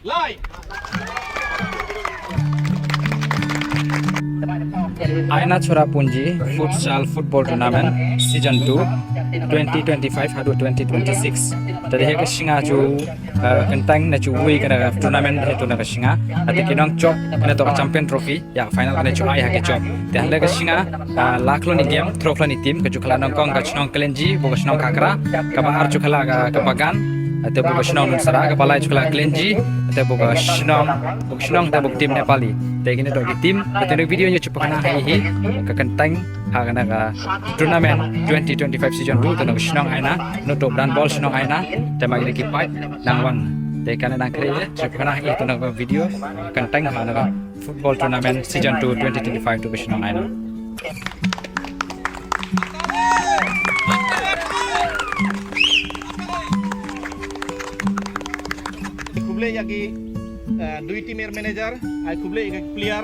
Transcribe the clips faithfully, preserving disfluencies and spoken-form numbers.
Lai. Aina Chora Punji Futsal Football Tournament Season two, twenty twenty-five haduh twenty twenty-six. Te dei ha ka sngi ju, eh, kynthei na ju wei ka tournament ha tu na ka sngi. Ate ki nong jop na to ka champion trophy. Ya, final kane chu ai ha ki jop. Te hynda ka sngi, ah, la khlon i game, thro khlon i team, ka chu khala nongkong ka chnong Klenji, bad ka chnong Kakra, kaba ar chu khala ka, ka Bagan, te bad ka chnong Nunsara, kaba lai chu khala Klenji, te bad ka chnong, bad ka chnong, te bad team Nepali. Te kine to ki team, te ne video ngi chu pakana hi hi, ka kynthei, ha kane ka tournament twenty twenty-five season two, te ne ka chnong Aina, no to dan ball chnong Aina, te ma kine ki paid, nang wan. Te kane nang kre, chu pakana hi, te ne ka video, kynthei, ha kane ka Football Tournament Season two twenty twenty-five to ka chnong Aina. Khublei ïa ki, eh, dui team manager, ai khublei ïa ki player,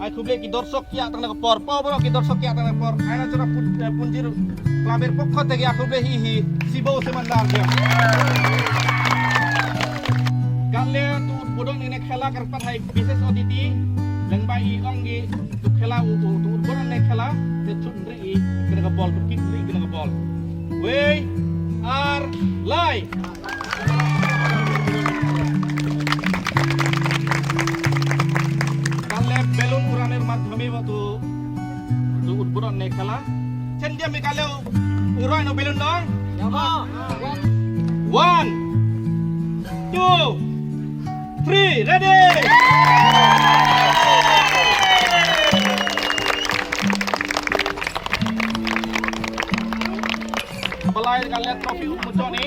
ai khublei ki dorsok ïa tang na ka por, pa bro ki dorsok ïa tang na ka por, Aina Chora Pun-, eh, Punji Club er pokho te ïa khublei hi hi, sibo se man dar jam. Kan le tu bodon ine khela kar pat hai Bises Oditi, leng ba i ong i tu khela u, u, tu, u, boran ne khela, te chut ri i, kena ka bol, tu kit ri kena ka bol. Wei, ar, lai. Kan le belun ura ne mat hami wa tu, tu ut boran ne khela. Chen dia mi kan le u, ura no belun dong. One, two, three, ready! Balai ka le trophy u muchoni.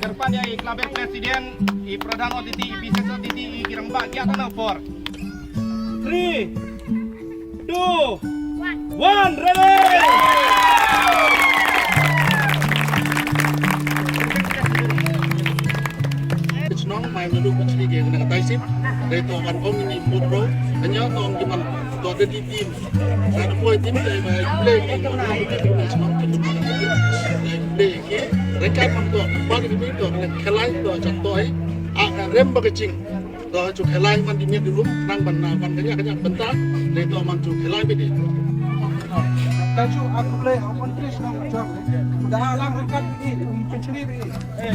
Kerpan ya i club president, i pradhan otiti, i bises otiti, i kirang ba kia tanah por. Three, two, one, ready! Chnong mai nadu pachli ke na katai sip. Dei to kan ong ini putro. Hanya to ong kiman to ada di team. Sa da poi team dei mai play ki chnong ki chnong ki play ki. Rekat man to. Pali ki to khelai to chat to ai. A rem ba kaching. To chu khelai man di miet di rum nang ban na ban kanya kanya benta. Dei to man chu khelai bidi. Ka chu aku play ha mon tris nang jok. Da alang rekat bidi um pichli bidi.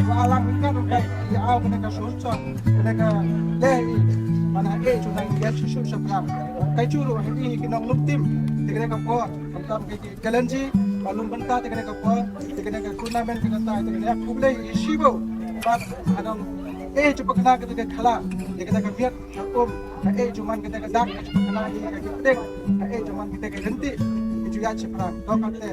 Wa alang kat kat ya au kena ka sur cha kena ka dei mana e chu nang ya chu shu sha pram. Kai chu ru hi ki nong lum tim te kena ka por kam kam ki kalenji ba lum benta te kena ka por te kena ka tournament kena ta te kena khublei i shibo. Bat anong e chu pakna ka te ka khala te kena ka miat ka um ka e chu man ka te ka dak ka chu pakna hi ka ki tek ka e chu man ka te ka renti ki chu ya chi pram to ka te.